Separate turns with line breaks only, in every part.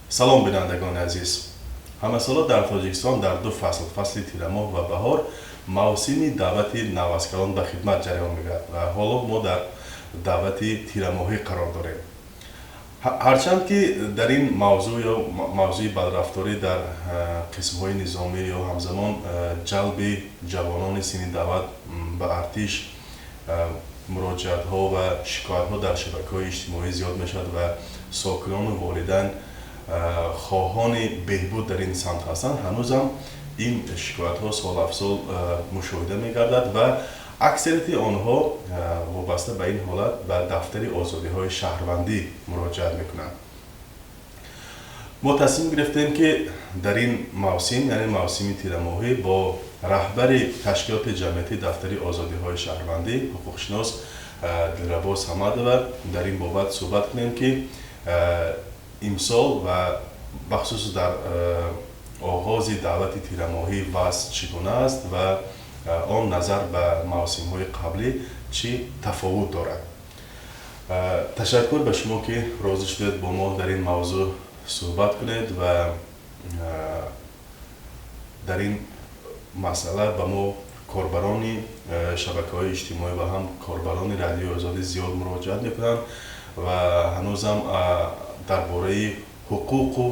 Салом, бинандагони азиз! Ҳамасола дар Тоҷикистон дар ду фасл, фасли тирамоҳ ва баҳор, мавсими даъвати наваскарон ба хидмат ҷараён мегирад ва ҳоло мо дар даъвати тирамоҳӣ қарор дорем. Ҳарчанд ки дар ин мавзӯъ ё мавзӯи бадрафторӣ дар қисмҳои низомӣ ё ҳамзамон ҷалби ҷавонони синни даъват ба артиш муроҷиатҳо ва шикоятҳо дар шабакаҳои иҷтимоӣ зиёд мешавад ва сокинону волидайн хоҳони беҳбуд дар ин самт ҳастанд, ҳанӯзам ин шикоятҳо солафзол мушоҳида мегардад ва аксарияти онҳо вобаста ба ин ҳолат ба дафтари озодиҳои шаҳрвандӣ муроҷиат мекунанд. Мо тасмим гирифтем, ки дар ин мавсим, яъне мавсими тирамоҳӣ, бо раҳбари ташкилоти ҷамъиятии дафтари озодиҳои шаҳрвандӣ, ҳуқуқшинос Дилрабо Самадова дар ин бобат суҳбат кунем, ки имсол ва бахусус дар оғози даъвати тирамоҳӣ вазъ чӣ гуна аст ва он назар ба мавсимҳои қаблӣ чӣ тафовут дорад. Ташаккур ба шумо, ки розӣ шудед бо мо дар ин мавзӯъ суҳбат кунед ва дар ин масъала ба мо корбарони шабакаҳои иҷтимоӣ ва ҳам корбарони Радиои Озодӣ зиёд муроҷиат мекунанд ва ҳанӯзам дар бораи ҳуқуқу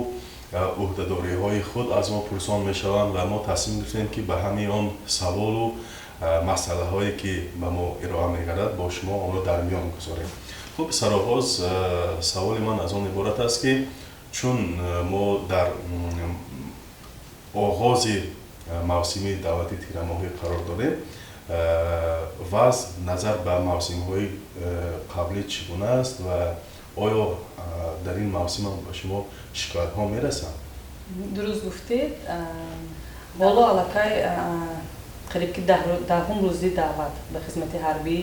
ӯҳдадориҳои худ аз мо пурсон мешаванд ва мо тасмим гирифтем, ки ба ҳамаи он саволу масъалаҳое, ки ба мо ироа мегардад, бо шумо онро дар миён гузорем. Хуб, сароғоз саволи ман аз он иборат аст, ки чун мо дар оғози мавсими даъвати тирамоҳӣ қарор дорем, вазъ назар ба мавсимҳои қаблӣ чӣ гуна аст ва оё дар ин мавсим ҳам ба шумо шикоятҳо мерасанд?
Дуруст гуфтед. Ҳоло аллакай қариб ки 10-ум рӯзи даъват ба хизмати ҳарбӣ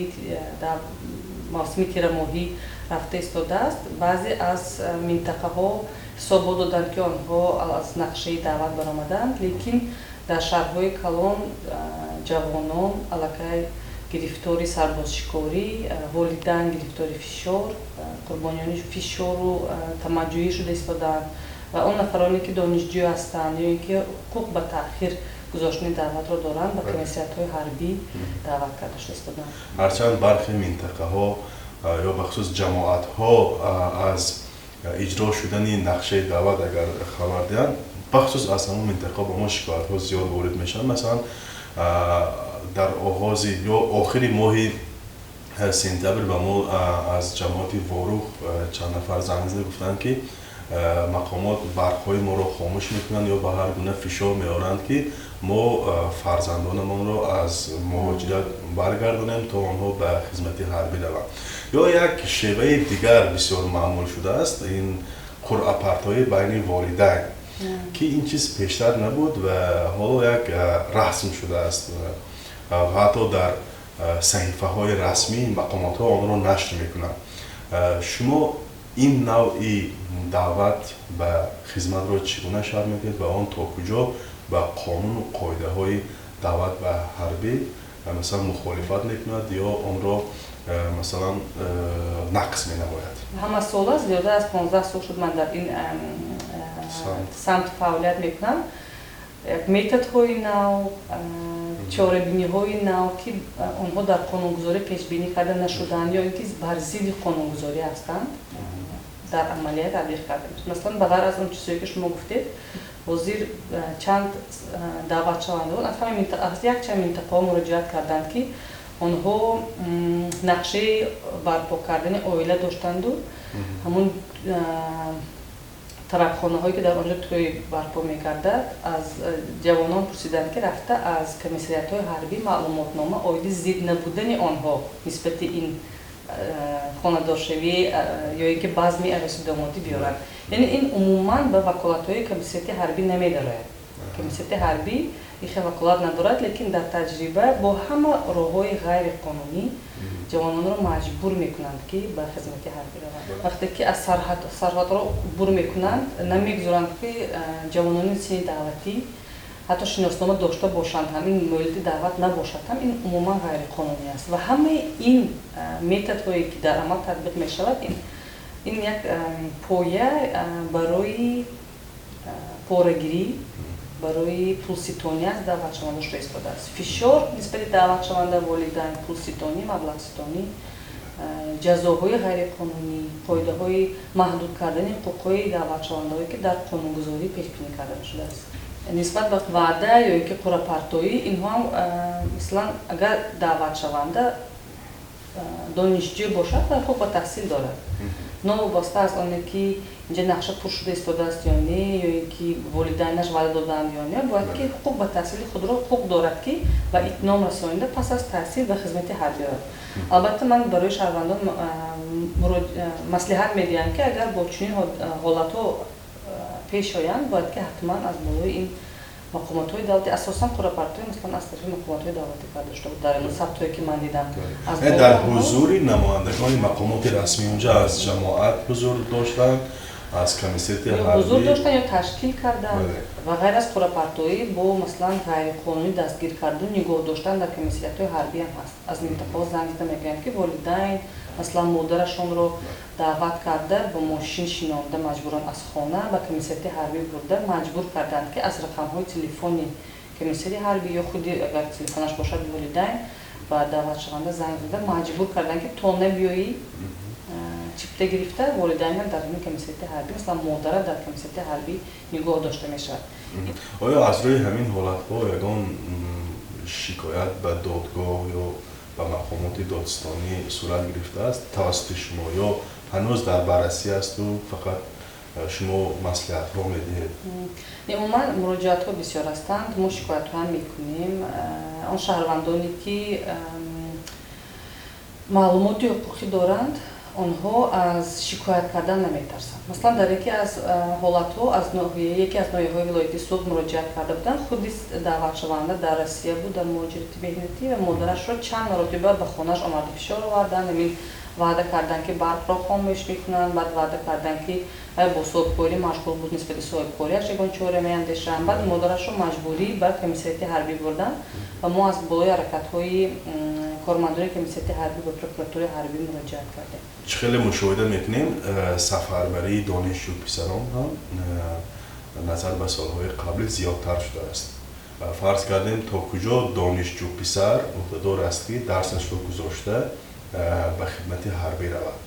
дар мавсими тирамоҳӣ рафта истодааст. Баъзе аз минтақаҳо ҳисобот доданд, ки онҳо аз нақшаи даъват баромаданд, лекин дар шаҳрҳои калон ҷавонон аллакай гирифтори сарбозшикорӣ, волидайн гирифтори фишор, қурбониёни фишору тамаҷҷӯӣ шуда истодаанд ва он нафароне, ки донишҷӯ ҳастанд ё ин ки ҳуқуқ ба таъхир гузоштани даъватро доранд, ба комиссариятҳои ҳарбӣ даъват карда шуда истодаанд.
Ҳарчанд бархе минтақаҳо ё бахусус ҷамоатҳо аз иҷро шудани нақшаи даъват агар хабар диҳанд, бахусус аз ҳамон минтақа ба мо шикоятҳо зиёд ворид мешаванд. Масалан, дар оғози ё охири моҳи сентябр ба мо аз ҷамоати Ворух чанд нафар занг зада гуфтанд, ки мақомот барқҳои моро хомӯш мекунанд ё ба ҳар гуна фишор меоранд, ки мо фарзандонамонро аз муҳоҷират баргардонем, то онҳо ба хизмати ҳарбӣ раванд. Ё як шеваи дигар бисёр маъмул шудааст, ин қуръапартоӣ байни волидайн, ки ин чиз пештар набуд ва ҳоло як расм шудааст ва ҳатто дар саҳифаҳои расмии мақомотҳо онро нашр мекунанд. Шумо ин навъи даъват ба хизматро чӣ гуна шарҳ медиҳед ва он то куҷо ба қонуну қоидаҳои даъват ба ҳарбӣ, масалан, мухолифат мекунад ё онро, масалан, нақз менамояд?
Ҳамасола, зиёда аз 15 сол шуд, ман дар ин самт фаъолият мекунам. Як методҳои нав, чорабиниҳои нав, ки онҳо дар қонунгузорӣ пешбинӣ карда нашуданд ё ин ки бар зидди қонунгузорӣ ҳастанд, дар амалия татбиқ карда мешавад. Масалан, ба ғайр аз он чизҳое, ки шумо гуфтед, ҳозир чанд даъватшавандагон аз якчанд минтақаҳо муроҷиат карданд, ки онҳо нақшаи барпо кардани оила доштанду ҳамун тарабхонаҳое, ки дар он ҷо тӯй барпо мекардад, аз ҷавонон пурсиданд, ки рафта аз комиссариятҳои ҳарбӣ маълумотнома оиди зид набудани онҳо нисбати ин хонадоршавӣ ё ин ки базми арӯси домодӣ биёранд. Яъне ин умуман ба ваколатҳои комиссарияти ҳарбӣ намедарояд. Комиссарияти ҳарбӣ ин хел ваколат надорад, лекин дар таҷриба бо ҳама роҳҳои ғайриқонунӣ ҷавононро маҷбур мекунанд, ки ба хизмати ҳарбӣ раванд. Вақте ки аз сарҳадро убур мекунанд, намегузоранд, ки ҷавонони синни даъватӣ ҳатто шиноснома дошта бошанд ҳам, ин муҳлати даъват набошад ҳам, ин умуман ғайриқонунӣ аст. Ва ҳамаи ин методҳое, ки дар амал татбиқ мешавад, ин Ин як поя барои порагирӣ, барои пулситонӣ аз даъватшаванда шуда истодааст. Фишор нисбати даъватшаванда, волидайн, пулситонӣ, маблағситонӣ, ҷазоҳои ғайриқонунӣ, қоидаҳои маҳдуд кардани ҳуқуқҳои даъватшавандаҳое, ки дар қонунгузорӣ пешбинӣ карда шудааст. Нисбат ба ваъда ё ин ки қуръапартоӣ, инҳо ҳам, масалан, агар даъватшаванда донишҷӯ бошад ва ҳуқуқ ба таҳсил дорад, новобаста аз оне ки инҷа нақша пур шуда истодааст ё не, ё ин ки волидайнаш ваъда додаанд ё не, бояд ки ҳуқуқ ба таҳсили худро ҳуқуқ дорад, ки ба итмом расонида, пас аз таҳсил ба хизмати ҳарбӣ ояд. Албатта, ман барои шаҳрвандон маслиҳат медиҳам, ки агар бо чунин ҳолатҳо пеш оянд, бояд ки ҳатман аз болои ин мақомотҳои давлатӣ, асосан қуръапартоӣ, масалан, аз тарафи мақомотҳои давлатӣ карда шуда буд дар сабтҳое, ки ман дидам.
Дар ҳузури намояндагони мақомоти расмӣ унҷа аз ҷамоат ҳузур доштанд, аз комиссияти
ҳузур доштанд ё ташкил карданд. Ва ғайр аз қуръапартоӣ, бо, масалан, ғайриқонунӣ дастгир карду нигоҳ доштан дар комиссариятҳои ҳарбӣ ҳам ҳаст. Аз минтақаҳо занг зада мегӯянд, ки волидайн, масалан, модарашонро даъват карда, бо мошин шинонда, маҷбуран аз хона ба комиссарияти ҳарбӣ бурда, маҷбур карданд, ки аз рақамҳои телефони комиссари ҳарбӣ ё худи, агар телефонаш бошад, волидайн ба даъватшаванда занг зада, маҷбур карданд, ки то набиёӣ чипта гирифта, волидайнам дар ҳамин комиссарияти ҳарбӣ, масалан, модара дар комиссарияти ҳарбӣ нигоҳ дошта мешавад.
Оё аз рӯи ҳамин ҳолатҳо ягон шикоят ба додгоҳ ё ба мақомоти додстонӣ сурат гирифтааст тавассути шумо ё ҳанӯз дар баррасӣ асту фақат шумо маслиҳатҳо медиҳед?
Умуман, муроҷиатҳо бисёр ҳастанд, мо шикоятҳоам мекунем. Он шаҳрвандоне, ки маълумоти ҳуқуқӣ доранд, онҳо аз шикоят кардан наметарсанд. Масалан, дар яке аз ҳолатҳо аз яке аз ноҳияҳои вилояти Суғд муроҷиат карда буданд. Худи даъватшаванда дар Россия буд дар муҳоҷирати меҳнатӣ ва модарашро чанд маротиба ба хонааш омада, фишор оварданд, ҳамин ваъда карданд, ки барқро хомӯш мекунанд. Баъд ваъда карданд, ки вай бо соҳибкорӣ машғул буд, нисбати соҳибкориаш ягон чора меандешанд. Баъд модарашро маҷбурӣ ба комиссарияти ҳарбӣ бурданд ва мо аз болои ҳаракатҳои кормандони комиссарияти ҳарбӣ ба прокуратураи ҳарбӣ муроҷиат кардем.
Чӣ хеле мушоҳида мекунем, сафарбарии донишҷӯ писарон ҳам назар ба солҳои қаблӣ зиёдтар шудааст. Фарз кардем, то куҷо донишҷӯ писар ӯҳдадор аст, ки дарсашро гузошта, ба хидмати ҳарбӣ равад?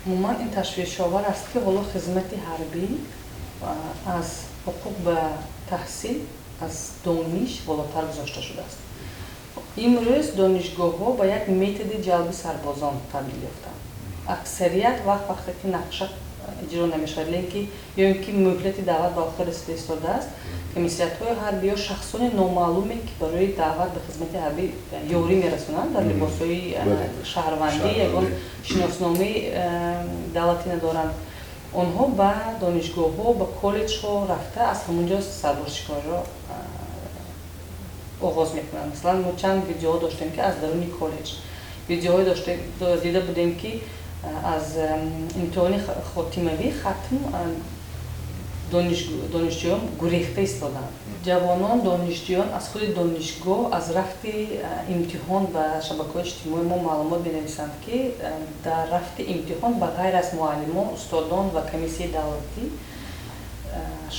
Умуман, ин ташвишовар аст, ки ҳоло хизмати ҳарбӣ аз ҳуқуқ ба таҳсил, аз дониш болотар гузошта шудааст. Имрӯз донишгоҳҳо ба як методи ҷалби сарбозон табдил ёфтанд. Аксарият вақт, вақте ки нақша иҷро намешавад, лекин ё ин ки муҳлати даъват ба охир расида истодааст, комиссариятҳои ҳарбӣ ё шахсони номаълуме, ки барои даъват ба хизмати ҳарбӣ ёрӣ мерасонанд, дар либосҳои шаҳрвандӣ, ягон шиносномаи давлатӣ надоранд, онҳо ба донишгоҳҳо, ба коллеҷҳо рафта, аз ҳамон ҷо сарбозшикориро оғоз мекунанд. Масалан, мо чанд видеоҳо доштем, ки аз даруни коллеҷ видеоҳое дида будем, ки аз имтиҳони хотимавӣ, хатм, донишҷӯён гурехта истоданд. Ҷавонон, донишҷӯён аз худи донишгоҳ аз рафти имтиҳон ба шабакаҳои иҷтимоӣ мо маълумот менависанд, ки дар рафти имтиҳон ба ғайр аз муаллимон, устодон ва комиссияи давлатӣ,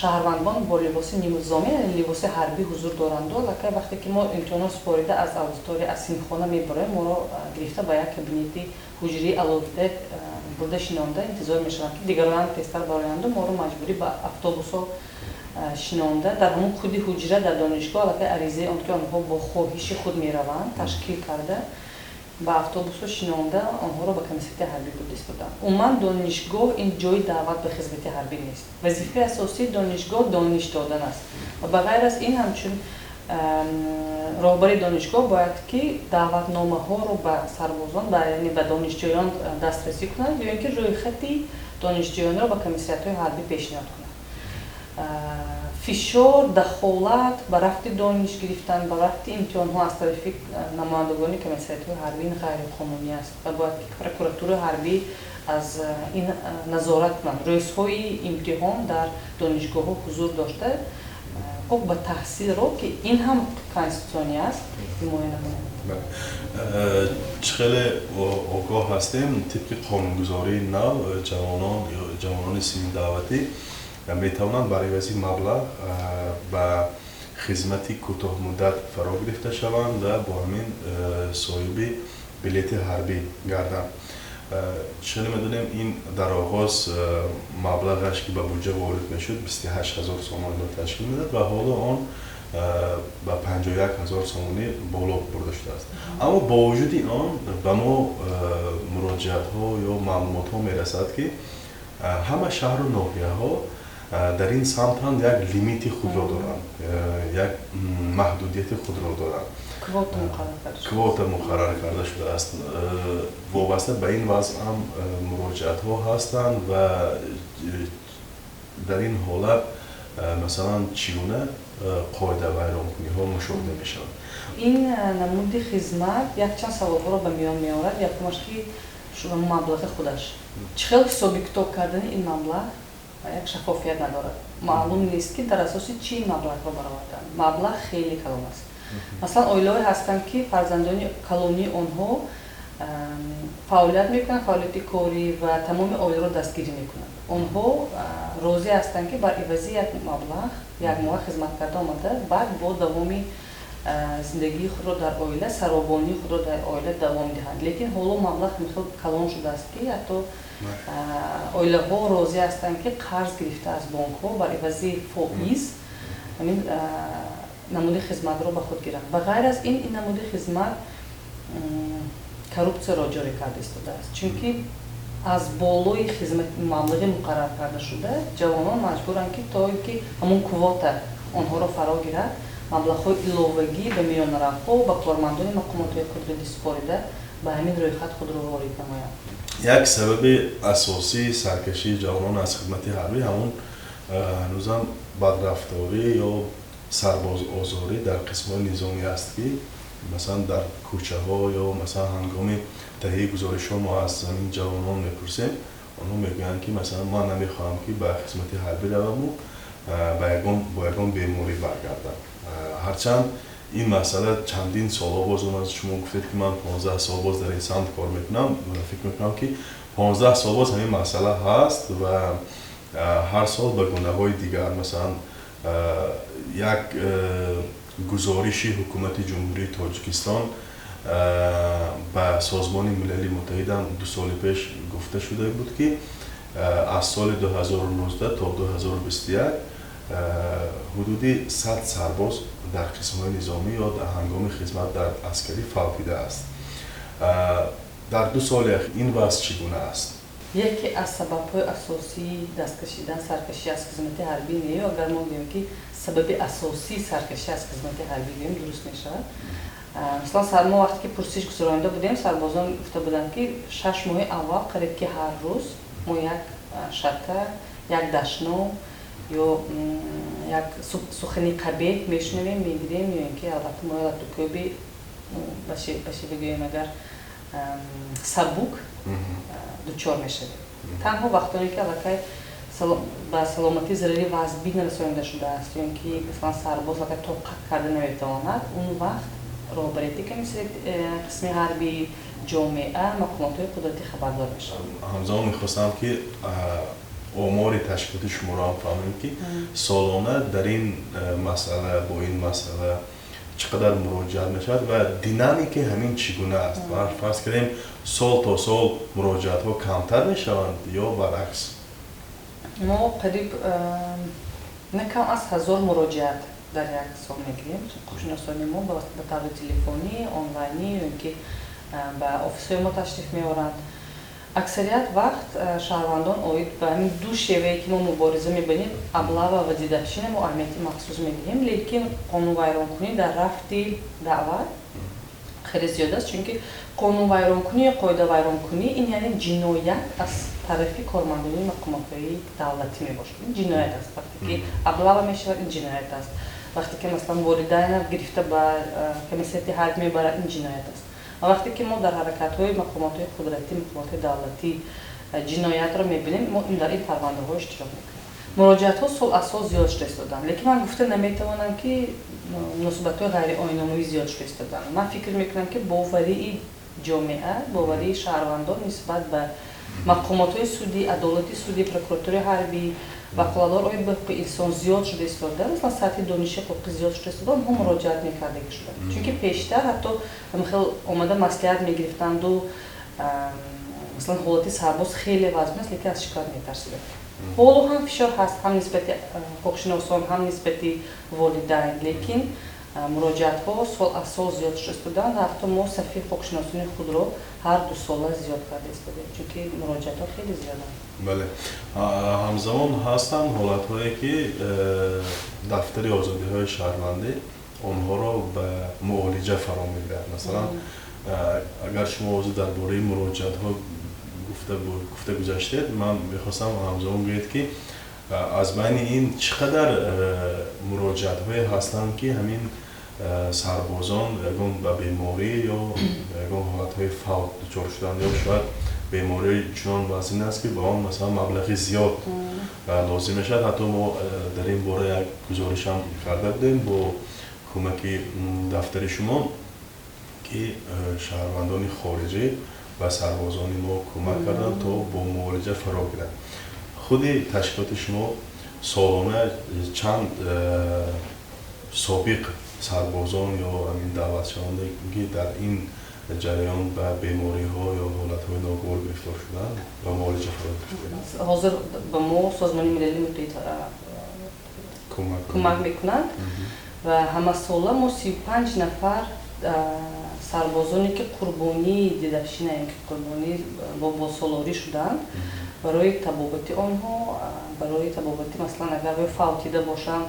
шаҳрвандон бо либоси низомӣ, яъне либоси ҳарбӣ ҳузур доранду аллакай вақте ки мо имтиҳонро супорида, аз аудитория, аз синфхона мебароем, моро гирифта, ба як кабинети ҳуҷраи алоҳида бурда шинонда, интизор мешаванд, ки дигаронам тезтар бароянду моро маҷбурӣ ба автобусҳо шинонда, дар ҳамон худи ҳуҷра дар донишгоҳ аллакай аризаи он ки онҳо бо хоҳиши худ мераванд ташкил карда, ба автобусҳо шинонда, онҳоро ба комиссарияти ҳарбӣ бурда истоданд. Умуман, донишгоҳ ин ҷои даъват ба хизмати ҳарбӣ нест. Вазифаи асосии донишгоҳ дониш додан аст ва ба ғайр аз ин, ҳамчун роҳбари донишгоҳ бояд ки даъватномаҳоро ба сарбозон, яъне ба донишҷӯён дастрасӣ кунад ё ин ки рӯйхати донишҷӯёнро ба комиссариятҳои ҳарбӣ пешниҳод кунад. Фишор, дахолат ба рафти дониш гирифтан, ба рафти имтиҳонҳо аз тарафи намояндагони комиссариятҳои ҳарбӣ ин ғайриқонунӣ аст ва бояд ки прокуратураи ҳарбӣ аз ин назорат кунанд. Рӯзҳои имтиҳон дар донишгоҳҳо ҳузур дошта, ҳуқуқ ба таҳсилро, ки ин ҳам конститутсионӣ аст, ҳимоя намоянд.
Чӣ хеле огоҳ ҳастем, тибқи қонунгузории нав ҷавонони синни даъватӣ метавонанд бар ивази маблағ ба хизмати кӯтоҳмуддат фаро гирифта шаванд ва бо ҳамин соҳиби билети ҳарбӣ гарданд. Чӣ хеле медонем, ин дар оғоз маблағаш, ки ба буҷа ворид мешуд, 28 000 сомониро ташкил медод ва ҳоло он ба 51 000 сомонӣ боло бурда шудааст. Аммо бо вуҷуди он ба мо муроҷиатҳо ё маълумотҳо мерасад, ки ҳама шаҳру ноҳияҳо дар ин самт ҳам як лимити худро доранд, як маҳдудияти худро доранд. Квота муқаррар карда шудааст. Вобаста ба ин вазъ ҳам муроҷиатҳо ҳастанд ва дар ин ҳолат, масалан, чӣ гуна қоидавайронкуниҳо мушоҳида мешавад?
Ин намуди хизмат якчанд саволҳоро ба миён меорад. Якумаш, ки маблағи худаш чӣ хел ҳисоби китоб кардани ин маблағ як шаффофият надорад. Маълум нест, ки дар асоси чӣ ин маблағро бароварданд. Маблағ хеле калон аст. Масалан, оилаҳое ҳастанд, ки фарзандони калонии онҳо фаъолият мекунанд, фаъолияти корӣ, ва тамоми оиларо дастгирӣ мекунанд. Онҳо розӣ ҳастанд, ки бар ивази як маблағ як моҳа хизмат карда омада, баъд бо давоми зиндагии худро дар оила, саробонии худро дар оила давом диҳанд. Лекин ҳоло маблағ хеле калон шудааст, ки ҳатто оилаҳо розӣ ҳастанд, ки қарз гирифта аз бонкҳо бар ивази фоиз ҳамин намуди хизматро ба худ гиранд. Ба ғайр аз ин, ин намуди хизмат коррупсияро ҷорӣ карда истодааст, чунки аз болои хизмат маблағи муқаррар карда шуда ҷавонон маҷбуранд, ки то ин ки ҳамон квота онҳоро фаро гирад, маблағҳои иловагӣ ба миёнаравҳо, ба кормандони мақомотҳои қудрати супорида, ба ҳамин рӯйхат худро ворид намоянд.
Як сабаби асосии саркашии ҷавонон аз хидмати ҳарбӣ ҳамон ҳанӯзам бадрафторӣ ё сарбозозорӣ дар қисмҳои низомӣ аст, ки масалан дар кӯчаҳо ё масалан ҳангоми таҳияи гузоришҳо мо аз ҳамин ҷавонон мепурсем, онҳо мегӯянд, ки масалан ман намехоҳам, ки ба хизмати ҳарбӣ раваму бо ягон беморӣ баргардам. Ҳарчанд ин масъала чандин солҳо боз он аз шумо гуфтед, ки ман 15 сол боз дар ин самт кор мекунам, фикр мекунам, ки 15 сол боз ҳамин масъала ҳаст ва ҳар сол ба гунаҳои дигар. Масалан, як гузориши ҳукумати Ҷумҳурии Тоҷикистон ба Созмони Милали Муттаҳидам 2 соли пеш гуфта шуда буд, ки аз соли 2019 то 2021 ҳудуди 100 сарбоз дар қисмҳои низомӣ ё дар ҳангоми хизмат дар аскарӣ фавтидааст. Дар 2 соли ахир ин вазъ чӣ гуна аст?
Яке аз сабабҳои асосии даст кашидан, саркашӣ аз хизмати ҳарбӣ не, ё агар мо гӯем, ки сабаби асосии саркашӣ аз хизмати ҳарбӣ гӯем, дуруст мешавад. Масалан, мо вақте ки пурсиш гузаронида будем, сарбозон гуфта буданд, ки 6 моҳи аввал қариб ки ҳар рӯз мо як шата, як дашном ё як сухани қабеҳ мешунавем, мегирем, ё ин ки албатта мо латукӯби, ба шева гӯем агар, сабук дучор мешавем. Танҳо вақтоне ки аллакай ба саломатӣ зарари вазбин расонида шудааст ё ин ки масалан сарбоз аллакай тоқат карда наметавонад, он вақт роҳбарияти комиссияи қисми ҳарбӣ, ҷомеа, мақомотҳои қудратӣ хабардор мешаванд.
Ҳамзамон мехостам, ки омори ташкилоти шуморо ҳам фаҳмем, ки солона дар ин масъала, бо ин масъала чӣ қадар муроҷиат мешавад ва динамикаи ҳамин чӣ гуна аст. Фарз кардем, сол то сол муроҷиатҳо камтар мешаванд ё баръакс?
Мо қариб на кам аз 1000 муроҷиат дар як сол мегирем. Ҳуқуқшиносони мо ба таври телефонӣ, онлайнӣ ё ин ки ба офисҳои мо ташриф меоранд. Аксарият вақт шаҳрвандон оид ба ҳамин ду шевае, ки мо мубориза мебарем, облава ва дедовщина, мо аҳамияти махсус медиҳем. Лекин қонунвайронкунӣ дар рафти даъват хеле зиёд аст, чунки қонунвайронкунӣ ё қоидавайронкунӣ ин яъне ҷиноят аз тарафи кормандони мақомотҳои давлатӣ мебошад. Ин ҷиноят аст. Вақте ки облава мешавад, ин ҷиноят аст. Вақте ки, масалан, волидайна гирифта ба комиссияти ҳарб мебарад, ин ҷиноят аст. Ва вақте ки мо дар ҳаракатҳои мақомотҳои қудратӣ, мақомотҳои давлатӣ ҷиноятро мебинем, мо дар ин парвандаҳо иштирок мекунем. Муроҷиатҳо сол аз сол зиёд шуда истоданд, лекин ман гуфта наметавонам, ки муносибатҳои ғайриоиномавӣ зиёд шуда истоданд. Ман фикр мекунам, ки боварии ҷомеа, боварии шаҳрвандон нисбат ба мақомотҳои суди, адолати суди, прокуратураи ҳарбӣ, ваколатдор оид ба ҳуқуқи инсон зиёд шуда истода, масалан, сатҳи дониши ҳуқуқӣ зиёд шуда истода, онҳо муроҷиат мекардагӣ шуданд. Чунки пештар ҳатто хел омада маслиҳат мегирифтанду, масалан, ҳолати сарбоз хеле вазмин аст, лекин аз шикоят метарсиданд. Ҳоло ҳам фишор ҳаст, ҳам нисбати ҳуқуқшиносон, ҳам нисбати волидайн, лекин муроҷиатҳо сол аз сол зиёд шуда истоданд. Ҳатто мо сафи ҳуқуқшиносони худро ҳар 2 сола зиёд карда истодаем, чунки муроҷиатҳо хеле зиёданд.
Бале, ҳамзамон ҳастанд ҳолатҳое, ки дафтари озодиҳои шаҳрвандӣ онҳоро ба муолиҷа фаро мегирад. Масалан, агар шумо ҳозир дар бораи муроҷиатҳо гуфта гузаштед, ман мехостам ҳамзамон гӯед, ки аз байни ин чӣ қадар муроҷиатҳое ҳастанд, ки ҳамин сарбозон ягон ба беморӣ ё ягон ҳолатҳои фавт дучор шуданд, ё шояд бемории чунон вазин аст, ки ба он, масалан, маблағи зиёд лозим мешавад. Ҳатто мо дар ин бора як гузоришам карда будем бо кӯмаки дафтари шумо, ки шаҳрвандони хориҷӣ ба сарбозони мо кӯмак карданд, то бо муолиҷа фаро гиранд. Худи ташкилоти шумо солона чанд собиқ сарбозон ё ҳамин даъватшаванде, ки дар ин ҷараён ба бемориҳо ё ҳолатҳои ногувор гирифтор шуданд, ба муолиҷа фаро гирифтанд?
Ҳозир ба мо Созмони Милали Муттаҳид кӯмак мекунанд ва ҳамасола мо 35 нафар сарбозоне, ки қурбонии дедовщина, ки қурбонии бобосолорӣ шуданд, барои табобати онҳо, барои табобати, масалан, агар фавтида бошанд,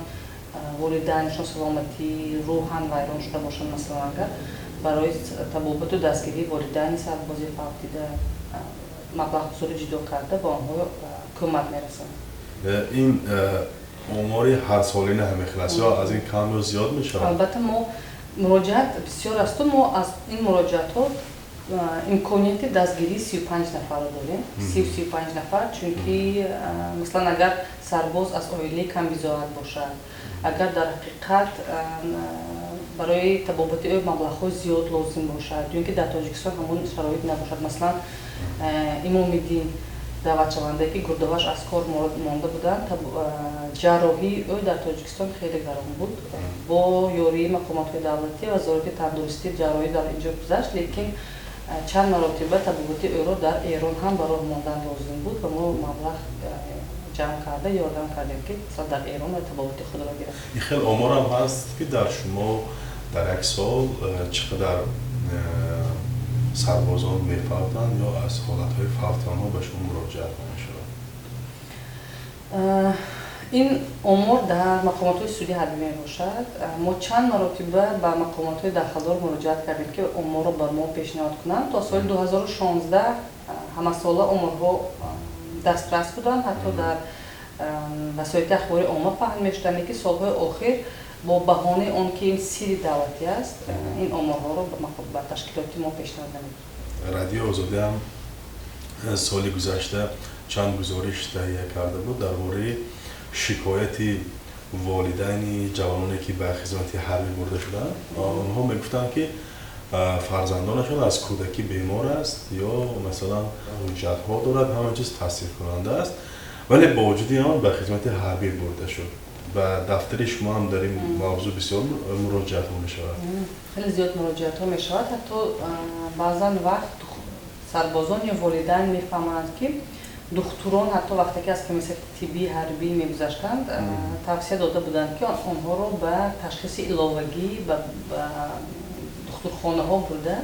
волидайнашон саломатӣ рӯҳан вайрон шуда бошанд, масалан, агар барои табобату дастгирии волидайни сарбози фавтида маблағгузорӣ ҷудо карда, ба онҳо кӯмак мерасонад.
Ин омори ҳарсолина ҳамин хел аст ё аз ин кам ё зиёд мешавад?
Албатта, мо муроҷиат бисёр асту мо аз ин муроҷиатҳо имконияти дастгирии 35 нафарро дорем, 35 нафар. Чунки, масалан, агар сарбоз аз оилаи камбизоат бошад, агар дар ҳақиқат барои табобати ӯ маблағҳои зиёд лозим бошад ё ин ки дар Тоҷикистон ҳамон шароит набошад, масалан, Имомиддин, даъватшавандае, ки гурдаваш аз кор монда буданд, ҷарроҳии ӯ дар Тоҷикистон хеле гарон буд. Бо ёрии мақомотҳои давлатӣ, Вазорати тандурустӣ ҷарроҳӣ дар инҷо гузашт, лекин чанд маротиба табобати ӯро дар Эрон ҳам ба роҳ мондан лозим буд ва мо маблағ ҷамъ карда, ёрдам кардем, ки дар Эрон табобати худро гирад.
Ин хел оморам ҳаст, ки дар шумо дар як сол чӣ қадар сарбозон мефавтанд ё аз ҳолатҳои фавти онҳо ба шумо муроҷиат мешавад?
Ин омор дар мақомотҳои суди ҳарбӣ мебошад. Мо чанд маротиба ба мақомотҳои дахлдор муроҷиат кардем, ки оморро ба мо пешниҳод кунанд. То соли 2016 ҳамасола оморҳо дастрас буданд, ҳатто дар васоити ахбори омма паҳн мешуданд, ки солҳои охир бо баҳонаи он ки ин сири давлатӣ аст, ин оморҳоро ба ташкилоти мо пешниҳод намекунанд.
Радиои Озодӣ ҳам соли гузашта чанд гузориш таҳия карда буд дар бораи шикояти волидайни ҷавононе, ки ба хизмати ҳарбӣ бурда шуданд. Онҳо мегуфтанд, ки фарзандонашон аз кӯдакӣ бемор аст ё, масалан, ҳуҷҷатҳо дорад, ҳама чиз тасдиқкунанда аст, вале бо вуҷуди он ба хизмати ҳарбӣ бурда шуд. Ба дафтари шумо ҳам дар ин мавзӯъ бисёр муроҷиатҳо мешавад?
Хеле зиёд муроҷиатҳо мешавад. Ҳатто баъзан вақт сарбозон ё волидайн мефаҳманд, ки духтурон ҳатто вақте ки аз комиссияи тиббии ҳарбӣ мегузаштанд, тавсия дода буданд, ки онҳоро ба ташхиси иловагӣ ба духтурхонаҳо бурда,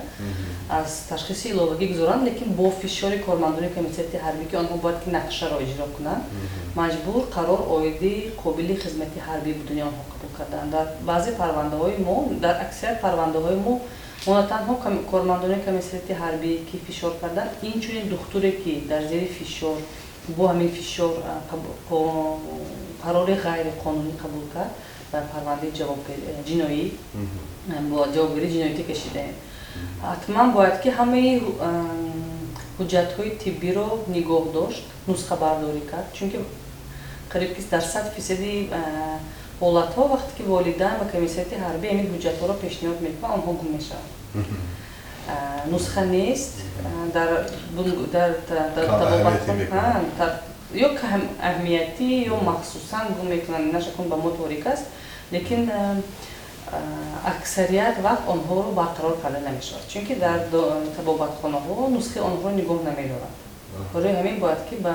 аз ташхиси иловагӣ гузоранд, лекин бо фишори кормандони комиссияти ҳарбӣ, ки онҳо бояд ки нақшаро иҷро кунанд, маҷбур қарор оиди қобили хизмати ҳарбӣ будани онҳо қабул карданд. Дар баъзе парвандаҳои мо, дар аксарият парвандаҳои мо, мо на танҳо кормандони комиссияти ҳарбӣ, ки фишор карданд, инчунин духтуре, ки дар зери фишор, бо ҳамин фишор қарори ғайриқонунӣ қабул кард, ба парвандаи ҷиноӣ, бо ҷавобгарии ҷиноятӣ кашидаем. Ҳатман бояд ки ҳамаи ҳуҷҷатҳои тиббиро нигоҳ дошт, нусхабардорӣ кард, чунки Қариб ки дар 100 фисади ҳолатҳо, вақте ки волидайн ба комиссариати ҳарбӣ ҳамин ҳуҷҷатҳоро пешниҳод мекунанд, онҳо гум мешаванд, нусха нест дар ё аҳамиятӣ, ё махсусан гум мекунанд, нашакун ба мо торик аст, лекин аксарият вақт онҳоро барқарор карда намешавад, чунки дар табобатхонаҳо нусхаи онҳоро нигоҳ намедоранд. Барои ҳамин бояд ки ба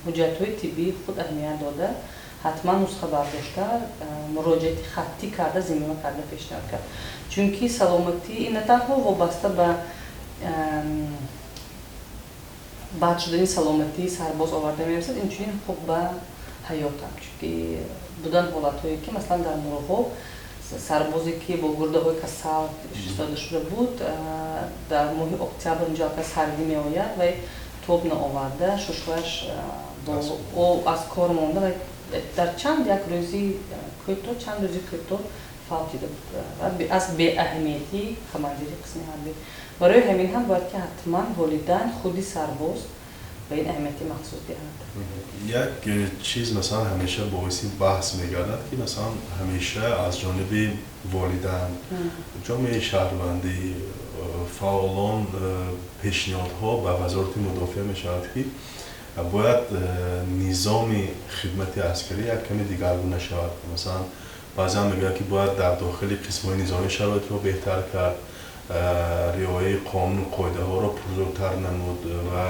ҳуҷҷатҳои тиббии худ аҳамият дода, ҳатман нусха бардошта, муроҷиати хаттӣ карда, замима карда пешниҳод кард, чунки саломатӣ ин на танҳо вобаста ба бад шудани саломатии сарбоз оварда мерасад, инчунин ҳуқуқ ба ҳаётам, чунки буданд ҳолатҳое, ки масалан дар Мурғоб сарбозе, ки бо гурдаҳои касал истода шуда буд, дар моҳи октябр, инҷо аллакай сардӣ меояд, вай тоб наоварда, шушҳояш аз кор монда ва дар чанд як рӯзи кӯтоҳ, чанд рӯзи кӯтоҳ фавтида буд аз беаҳамиятии командири қисми ҳарбӣ. Барои ҳамин ҳам бояд ки ҳатман волидайн, худи сарбоз ба ин аҳамияти махсус диҳанд.
Як чиз, масалан, ҳамеша боиси баҳс мегардад, ки масалан ҳамеша аз ҷониби волидайн, ҷомеаи шаҳрвандӣ, фаъолон пешниҳодҳо ба Вазорати мудофиа мешавад, ки бояд низоми хидмати аскарӣ як каме дигаргуна шавад. Масалан, баъзан мегӯянд, ки бояд дар дохили қисмҳои низомӣ шароитро беҳтар кард, риояи қонуну қоидаҳоро пурзӯртар намуд ва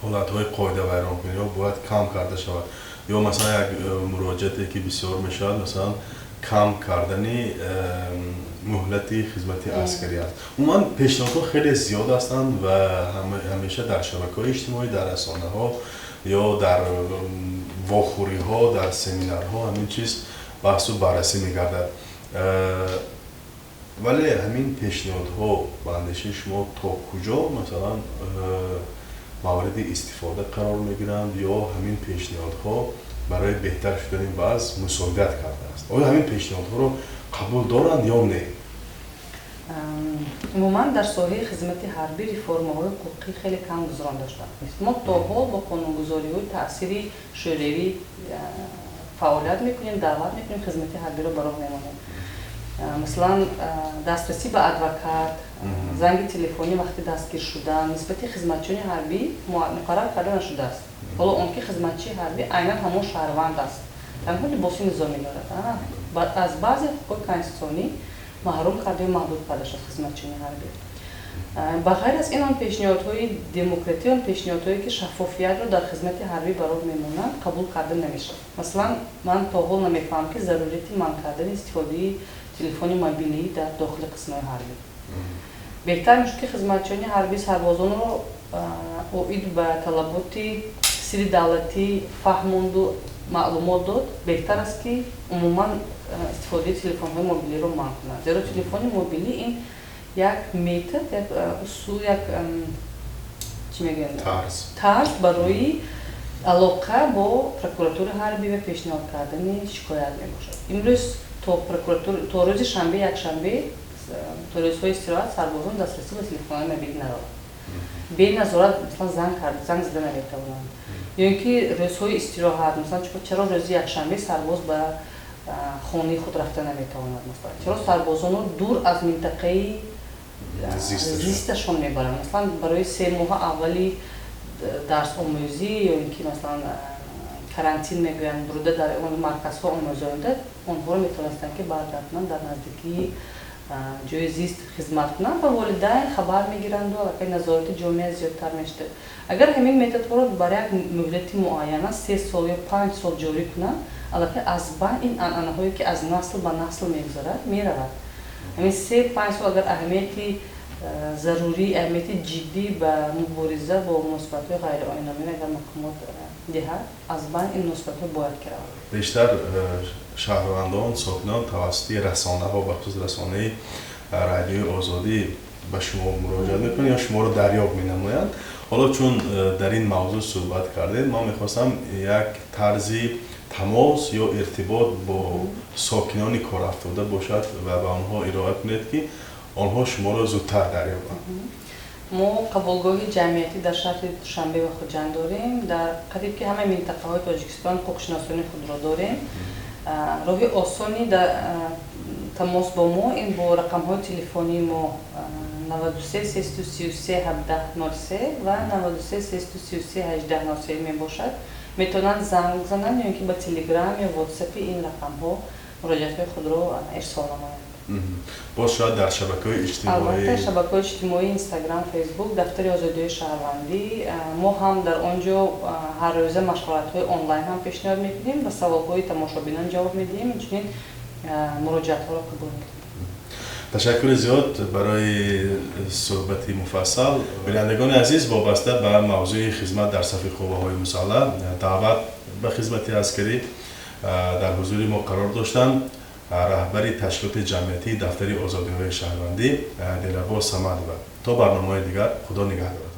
ҳолатҳои қоидавайронкуниҳо бояд кам карда шавад. Ё масалан як муроҷиате, ки бисёр мешавад, масалан, кам кардани муҳлати хизмати аскарӣ аст. Умуман, пешниҳодҳо хеле зиёд ҳастанд ва ҳамеша дар шабакаҳои иҷтимоӣ, дар расонаҳо ё дар вохӯриҳо, дар семинарҳо ҳамин чиз баҳсу баррасӣ мегардад. Вале ҳамин пешниҳодҳо ба андешаи шумо то куҷо, масалан, мавриди истифода қарор мегиранд ё ҳамин пешниҳодҳо барои беҳтар шудани вазъ мусоидат кардааст? Оё ҳамин пешниҳодҳоро қабул доранд ё не?
Умуман, дар соҳаи хизмати ҳарбӣ реформаҳои ҳуқуқӣ хеле кам гузаронда шуданд. Мо то ҳол бо қонунгузориҳои таъсири шӯравӣ фаъолият мекунем, даъват мекунем, хизмати ҳарбиро ба роҳ мемонем. Масалан, дастрасӣ ба адвокат, занги телефонӣ вақти дастгир шудан нисбати хизматчиёни ҳарбӣ муқаррар карда нашудааст, ҳоло он ки хизматчии ҳарбӣ айнан ҳамон шаҳрванд аст, танҳо либоси низомӣ дорад. Аз баъзе ҳуқуқи конститутсионӣ маҳрум карда ё маҳдуд карда шуд хизматчиёни ҳарбӣ. Ба ғайр аз ин, он пешниҳодҳои демократӣ, он пешниҳодҳое, ки шаффофиятро дар хизмати ҳарбӣ ба роҳ мемонанд, қабул карда намешавад. Масалан, ман то ҳол намефаҳмам, ки зарурияти манъ кардани истифодаи телефони мобилӣ дар дохили қисмҳои ҳарбӣ. Беҳтар мешуд, ки хизматчиёни ҳарбӣ сарбозонро оид ба талаботи сири давлатӣ фаҳмонду маълумот дод. Беҳтар аст, ки умуман истифодаи телефонҳои мобилиро манъ кунанд, зеро телефони мобилӣ ин як метод, як усул, як, чӣ мегӯянд, тарз барои алоқа бо прокуратураи ҳарбӣ ва пешниҳод кардани шикоят мебошад. Имрӯз то прокуратура то рӯзи шанбе, якшанбе, то рӯзҳои истироҳат сарбозон дастрасӣ ба телефонҳои мобилӣ надоранд. Бе назорат, масалан, занг кард, занг зада наметавонанд. Ё ин ки рӯзҳои истироҳат, масалан, чаро рӯзи якшанбе сарбоз ба хонаи худ рафта наметавонад? Масалан, чаро сарбозонро дур аз минтақаи зисташон мебаранд? Масалан, барои 3 моҳа аввали дарсомӯзӣ ё ин ки, масалан, карантин мегӯянд, бурда дар он марказҳо омӯзонда, онҳоро метавонистанд, ки баргардонанд, дар наздикии ҷои зист хизмат кунанд ва волидайн хабар мегиранду аллакай назорати ҷомеа зиёдтар мешуда. Агар ҳамин методҳоро бар як муҳлати муайяна, 3 сол ё 5 сол ҷорӣ кунанд, аллакай аз байн ин анъанаҳое, ки аз насл ба насл мегузарад, меравад. Ҳамин 3-5 сол агар аҳамияти зарурӣ, аҳамияти ҷиддӣ ба мубориза бо муносибатҳои ғайриоиномӣ агар мақомот диҳад, аз байн ин муносибатҳо бояд ки равад.
Бештар шаҳрвандон, сокинон тавассути расонаҳо, бахусус расонаи Радиои Озодӣ, ба шумо муроҷиат мекунанд ё шуморо дарёб менамоянд. Ҳоло чун дар ин мавзӯъ суҳбат кардем, ман мехостам як тарзи тамос ё иртибот бо сокинони корафтода бошад ва ба онҳо ироа кунед, ки онҳо шуморо зудтар дарёбанд.
Мо қабулгоҳи ҷамъиятӣ дар шаҳри Душанбе ва Хуҷанд дорем. Дар қариб ки ҳамаи минтақаҳои Тоҷикистон ҳуқуқшиносони худро дорем. Роҳи осони тамос бо мо ин бо рақамҳои телефонии мо 93 333 17 03 ва 93 333 18 03 мебошад. Метавонанд занг зананд ё ин ки ба Телеграм ё Ватсапи ин рақамҳо муроҷиатҳои худро ирсол намоянд.
Боз шояд дар шабакаҳои иҷтимоӣ?
Албатта, шабакаҳои иҷтимоӣ, Инстаграм, Фейсбук, дафтари озодиҳои шаҳрвандӣ. Мо ҳам дар он ҷо ҳаррӯза машваратҳои онлайн ҳам пешниҳод мекунем ва саволҳои тамошобинон ҷавоб медиҳем, инчунин муроҷиатҳоро қабул мекунем.
Ташаккури зиёд барои суҳбати муфассал. Бинандагони азиз, вобаста ба мавзӯи хизмат дар сафи қувваҳои мусаллаҳ, даъват ба хизмати аскарӣ дар ҳузури мо қарор доштанд раҳбари ташкилоти ҷамъиятии дафтари озодиҳои шаҳрвандӣ Дилрабо Самадова. То барномаҳои дигар, Худо нигаҳдорад.